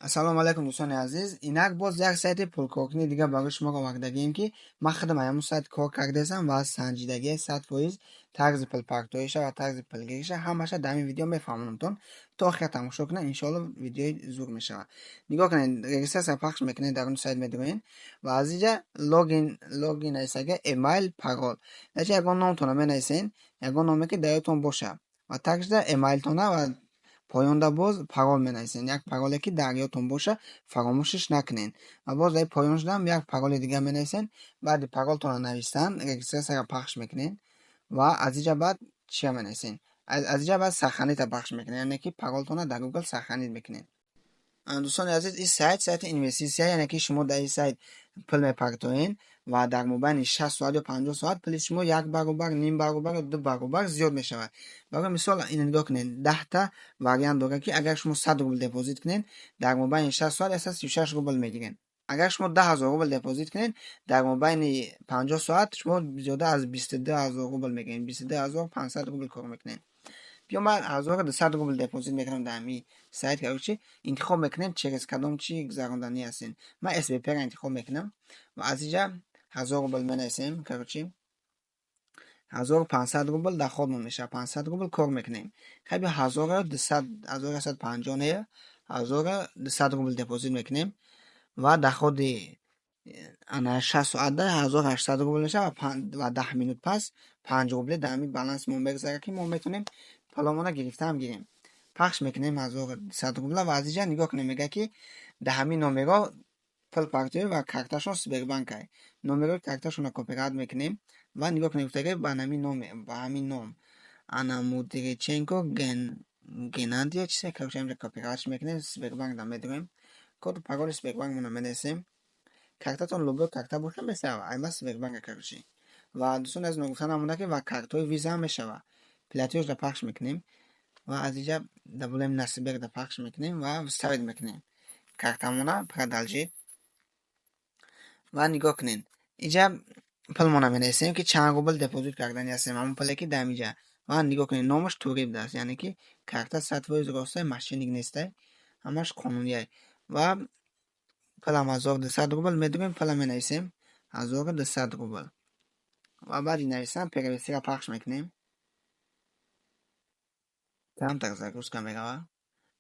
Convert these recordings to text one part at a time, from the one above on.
Ассалому алайкум, дӯстони азиз. Инак, боз як сайти пулкоркунии дигар барои шумо овардагием, ки ман худам ҳамун сайт кор кардасам ва санҷидагие 100%. Тарзи пулпартоиша ва тарзи пулгириша, ҳамаша дар ин видео мефаҳмонамтон. То охира тамошо кунед, иншоалло, видеои зур мешавад. Нигоҳ кунед, регистрация пахш мекунед, дар он сайт медуроед ва аз инҷа логин, логин нависага, эмайл, парол. Даҷа ягон номтонро менависед, ягон номе, ки дар ёдтон бошад, ва такжда эмайлтона, ва поёнда боз парол менависед, як пароле, ки дар ёдтон боша, фаромӯшиш накунед. Ва боз дар поён шудам як пароли дигар менависед. Баъди паролтонро навистан, регистрация ро пахш мекунед ва аз инҷа баъд чия менависед? Аз инҷа баъд сохранить а пахш мекунед, яъне ки паролтонро дар Google сохранить мекунед. Дӯстони азиз, ин сайт сайти инвеститсия, яъне ки шумо дар ин сайт пул мепартоед ва дар мобайни 60 соат ё 50 соат пули шумо як баробар, ним баробар ё ду баробар зиёд мешавад. Барои мисол, ина нигоҳ кунед, 10-та вариант дорад, ки агар шумо 100 рубл депозит кунед, дар мобайни 60 соат 136 рубл мегиред. Агар шумо 10 000 рубл депозит кунед, дар мобайни 50 соат шумо зиёда аз 22 000 рубл мегиред, 22 500 рубл кор мекунед. Биё, ман 1200 рубл депозит мекунам дар ҳамин сайт. Короче, интихоб мекунем, через кадом чӣ гузаронданӣ ҳастем. Ман СБП ро интихоб мекунам ва аз инҷа 1000 рубл менависем. Короче, 1500 рубл доходмон мешавад, 500 рубл кор мекунем. Хай, биё, 1200, 1150 не, 1200 рубл депозит мекунем ва доходи ана 60 соата 1800 рубл мешавад ва 10 минут пас 5 рубле дар ҳамин баланси мо мегузарад, ки мо метавонем пуломонро гирифтаам гирем. Пахш мекунем 1200 рубла ва аз инҷа нигоҳ кунем, мегӯяд, ки дар ҳамин номерҳо пул партоед ва карташон Сбербанкай. Номерҳои карташонро копировать мекунем ва нигоҳ кунем, гуфтага, ба ҳамин ном, ба ҳамин ном, ана Мудриченко Геннадия чизе. Короче, ҳаминҷа копировать мекунем, Сбербанк да медорем, коду пароли Сбербанкмонро менависем. Картатон любой карта боша, мешава, айма Сбербанка. Короче, ва дӯстони азиз, ногуфта намонда, ки ва картҳои Виза ҳам мешава. Платёж ра пахш мекунем ва аз инҷа добавляем на Сбер да пахш мекунем ва вставить мекунем картамона, продолжить. Ва нигоҳ кунед, инҷа пулмона менависем, ки чанд рубл депозит кардани ҳастем, ҳамон пуле, ки дар инҷа. Ва нигоҳ кунед, номаш туғри будааст, яъне ки карта 100% ростай, мошенник нестай, ҳамаш қонунияй. Ва пулам 1200 рубл медорем, пула менависем 1200 рубл ва баъди нависан перевести ро пахш мекунем. Камтар загрузка меравад,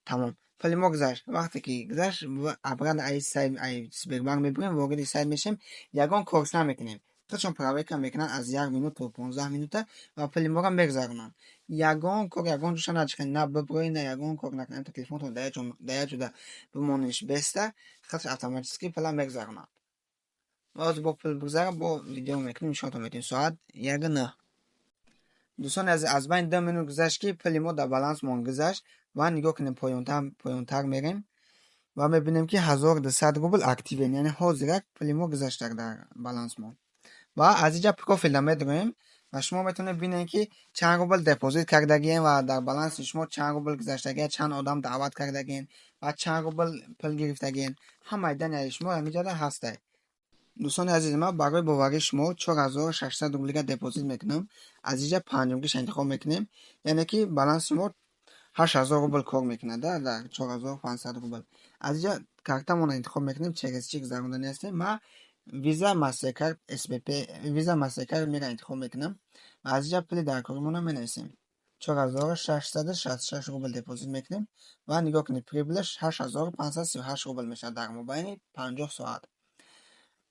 тамом, пули мо гузашт. Вақте ки гузашт, обратно ай сайт, ай Сбербанк мебурем, вориди сайт мешавем, ягон корс намекунем. Худшон проверка мекунанд аз 1 минут то 15 минута ва пули моро мегузаронанд. Ягон кор, ягон ҷоша начихед, на бибуред, на ягон кор накунед. Телефонтон дар як ҷода бимониш беста, худш автоматически пула мегузаронад. Ва ҳозир бо пул бигзара, бо видео мекунем, нишонтон медиҳем. Соат 1:09. Дӯстони азиз, аз байни 2 минут гузашт, ки пули мо дар балансмон гузашт. Ва нигоҳ кунем, поёнтар мерем ва мебинем, ки 1200 рубл активен, яъне ҳозирак пули мо гузаштак дар балансмон. Ва аз инҷа профил да медроем ва шумо метавонед бинед, ки чанд рубл депозит кардагием ва дар баланси шумо чанд рубл гузаштагия, чанд одам даъват кардагиен ва чанд рубл пул гирифтагиен. Ҳамаи данные шумо ҳаминҷода ҳастай. Дӯстони азиз, ман барои боварии шумо 4600 рублига депозит мекунам. Аз инҷа панҷумгиша интихоб мекунем, яъне ки баланси мо 8000 рубл кор мекунад дар 4500 рубл. Аз инҷа картамонро интихоб мекунем, через чӣ гузарондани ҳастем. Ман Виза, Мастеркард, СБП, Виза, Мастеркард мера интихоб мекунам ва аз инҷа пули даркоримонро менависем. 4666 рубл депозит мекунем ва нигоҳ кунед, прибыль аш 8538 рубл мешавад дар мобайни 50 соат.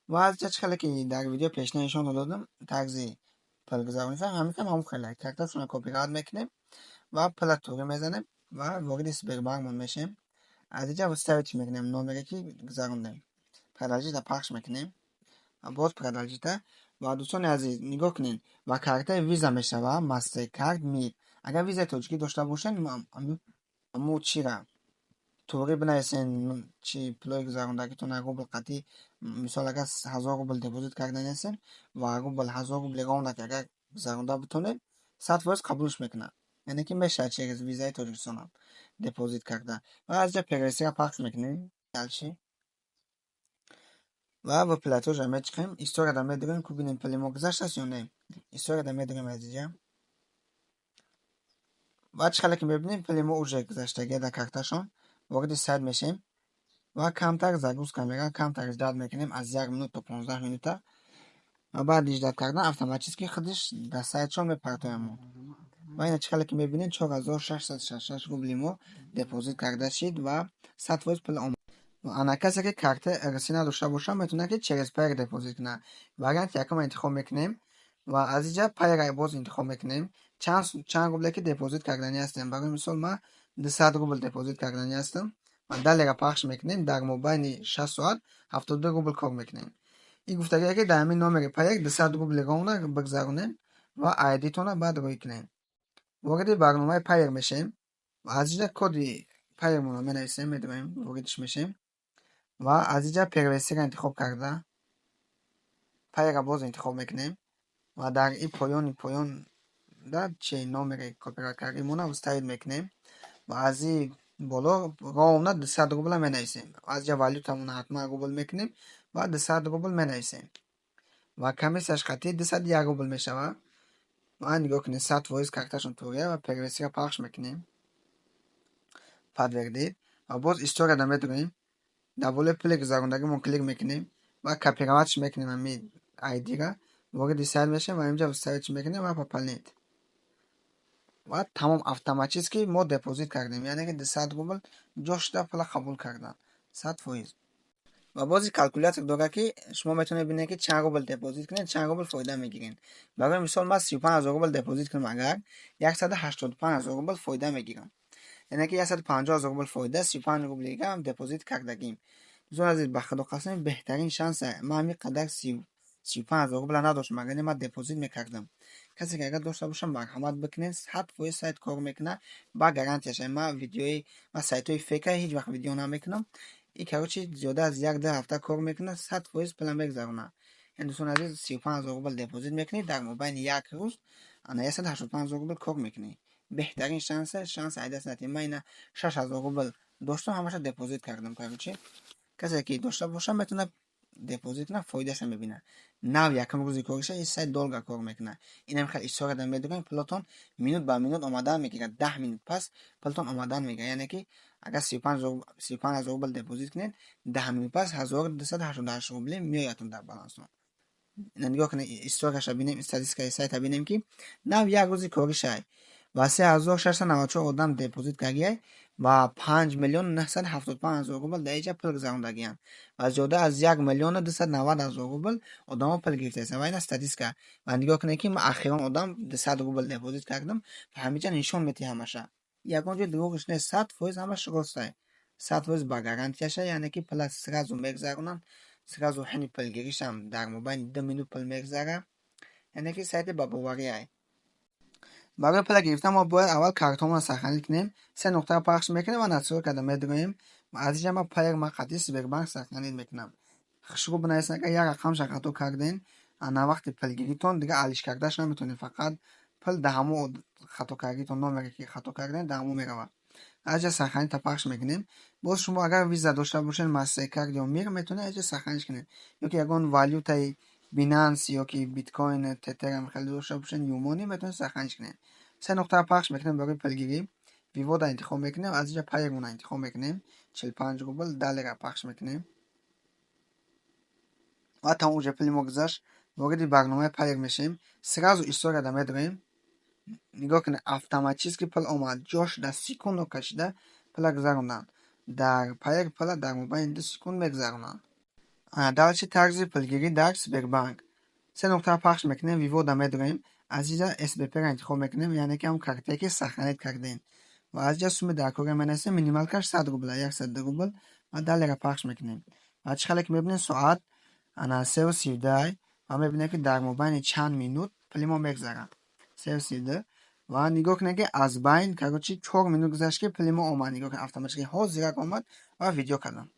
Ва аз инҷа чӣ хеле ки дар видео пешина нишон додам, тарзи пулгузаронӣ ҳамин ҳамон хеле карташонро копировать мекунем ва пула туғри мезанем ва вориди Сбербанкмон мешавем. Аз инҷа вставить мекунем номере, ки гузарондем, продолжить а пахш мекунем ва боз продолжить а. Ва дӯстони азиз, нигоҳ кунед, ба картаи Виза мешавад, Мастеркард, Мир. Агар Визаи тоҷикӣ дошта бошед, мо чира туғри бинависен, чи пулои гузарондагитон рубл қатъи. Мисол, агар 1000 рубл депозит кардани ҳастем ва рубл 1000 рубли ровно ки агар гузаронда битонед, 100% қабулш мекунад, яъне ки мешавад через Визаи Тоҷикистонам депозит карда. Ва аз инҷа перевести ро пахш мекунем, дальше, ва ба платёж а мечиқем, история да медорем, ку бинем, пули мо гузаштааст ё не. История да медорем аз инҷа ва чӣ хеле ки мебинем, пули мо уже гузаштагия дар карташон. Вориди сайт мешавем. Ва камтар загрузка мегӯяд, камтар ждать мекунем, аз 1 минут то 15 минута. Ва баъди ждать кардан автоматически худаш дар сайтшон мепартояд мо. Ва ина чӣ хеле ки мебинед, 4666 рубли мо депозит карда шид ва 100% пул омад. Ана касе ки картаи РС надошта бошад, метавонад, ки через Payeer депозит кунад. Варианти якумро интихоб мекунем ва аз инҷа Payeer боз интихоб мекунем. Чанд рубле ки депозит карданӣ ҳастем. Барои мисол, ман 200 рубл депозит карданӣ ҳастам ва далее ра пахш мекунем. Дар мобайни 6 соат 72 рубл кор мекунем. Ин гуфтагие, ки дар ҳамин номери Payeer 200 рубли ровно бигзаронем ва айдитонро баъд рӯй кунем. Вориди барномаи Payeer мешавем ва аз инҷа коди Payeer-монро менависем, медоем, воридш мешавем ва аз инҷа перевести ро интихоб карда, Payeer-ро боз интихоб мекунем ва дар ин поёни поёнда чи номери копировать кардагимонро вставить мекунем ва аз ин боло ровно 200 рубла менависем. Аз инҷа валютамонро ҳатман рубл мекунем ва 200 рубл менависем ва комиссияш қатъи 201 рубл мешавад. Ва нигоҳ кунед, 100% карташон туғрия ва перевести ро пахш мекунем. Подтвердить ва боз историяда медурем. Дар болои пули гузарондагимон клик мекунем ва копировать ш мекунем, ҳамин айдира вориди сайт мешавем ва инҷа вставить мекунем ва пополнить. Ва тамом, автоматически мо депозит кардем, яъне ки 200 рубл ҷо шуда пула қабул карданд 100%. Ва боз калкулятор дорад, ки шумо метавонед бинед, ки чанд рубл депозит кунед, чанд рубл фоида мегиред. Барои мисол, ман 35 000 рубл депозит кунам, агар 185 000 рубл фоида мегирам, яъне ки 150 000 рубл фоида, 35 рубли дигаам депозит кардагим. Дӯстони азиз, ба худо қасам, беҳтарин шанса. Ман ҳамин қадар 35 000 рубла надоштам, агар не, ман депозит мекардам. Касе ки агар дошта бошад, марҳамат бикунед, 100% сайт кор мекунад ба гарантияш. Ман видеои ман сайтҳои фейка ҳеҷ вақт видео намекунам. И короче, зиёда аз як ду ҳафта кор мекунад, 100% пула мегузаронад. Яъне, дӯстони азиз, 35 000 рубл депозит мекунед, дар мобайни як рӯз ана 185 000 рубл кор мекунӣ. Беҳтарин шанса, шанс ай даст надиҳед. Ман ина 6000 рубл доштам, ҳамаша депозит кардам. Короче, касе ки дошта бошад, метавонад депозит кунад, фоидаша мебинад. Нав якум рӯзи кориша ин сайт долго кор мекунад. Инам хел историяда медорем, пулатон минут ба минут омадан мегирад, 10 минут пас пулатон омадан мегирад. Яъне ки агар 35 000 рубл депозит кунед, 10 минут пас 1288 рубле меоядтон дар баланстон. Нигоҳ кунед, историяша бинем, статистикаи сайта бинем, ки нав як рӯзи коришай ва 3694 одам депозит кардагиай ва 5 975 000 рубл дар инҷа пул гузарондагианд ва зиёда аз 1 290 000 рубл одамо пул гирифтаистанд. Ва ина статистика. Ва нигоҳ кунед, ки ман охирон одам 200 рубл депозит кардам ва ҳаминҷа нишон медиҳад ҳамаша. Ягон ҷои дурӯғиш нест, 100% ҳамаш ростай, 100% ба гарантияша. Яъне ки пула сразу мегузаронанд, сразу ҳини пулгиришам дар мобайни 2 минут пул мегузарад, яъне ки сайти ба бовариай. Барои пула гирифтан мо бояд аввал картҳомонро сохранить кунем. Се нуқтаро пахш мекунем ва настройка да медироем. Аз инҷа ман Payeer ман қатъи Сбербанк сохранить мекунам. Хушрӯ бинависед, агар як рақамша хато карден, ана вақти пулгиритон дигар алиш кардаш наметавонед, фақат пул дар ҳамон хатокардитон, номере ки хато кардем, дар ҳамон меравад. Аз инҷа сохранить пахш мекунем. Боз шумо агар Виза дошта бошед, Мастеркард ё Мир, метавонед аз инҷа сохранить кунед, ё ки ягон валютаи Бинанс ё ки биткоин, Тетерам хеле дошта бошед, Юмони, метавонед сохранить кунед. Се нуқтаро пахш мекунем, барои пулгирӣ вывод а интихоб мекунем, аз инҷа Payeer мона интихоб мекунем, 45 рубл, далее ра пахш мекунем ва тамом, уже пули мо гузашт. Вориди барномаи Payeer мешавем, сразу историяда медорем. Нигоҳ кунед, автоматически пул омад, ҷош дар секундо кашида пула гузаронданд. Дар Payeer пула дар мобайни 2 секунд мегузаронанд. Дальше тарзи пулгирӣ дар Сбербанк. Се нуқтаро пахш мекунем, вывод а медорем, аз инҷа СБП ро интихоб мекунем, яъне ки ҳамон картае ки сохранить кардем, ва аз инҷа сумми даркорро менависем, минималка ш 100 рубла, 100 рубл, ва далее ра пахш мекунем. Ва чӣ хеле ки мебинем, соат ана 3:32 ва мебинем, ки дар мобайни чанд минут пули мо мегузарад. 3:32. Ва нигоҳ кунед, ки аз байн, короче, 4 минут гузашт, ки пули мо омад. Нигоҳ кунед, автоматически ҳозирак омад ва видео кардам.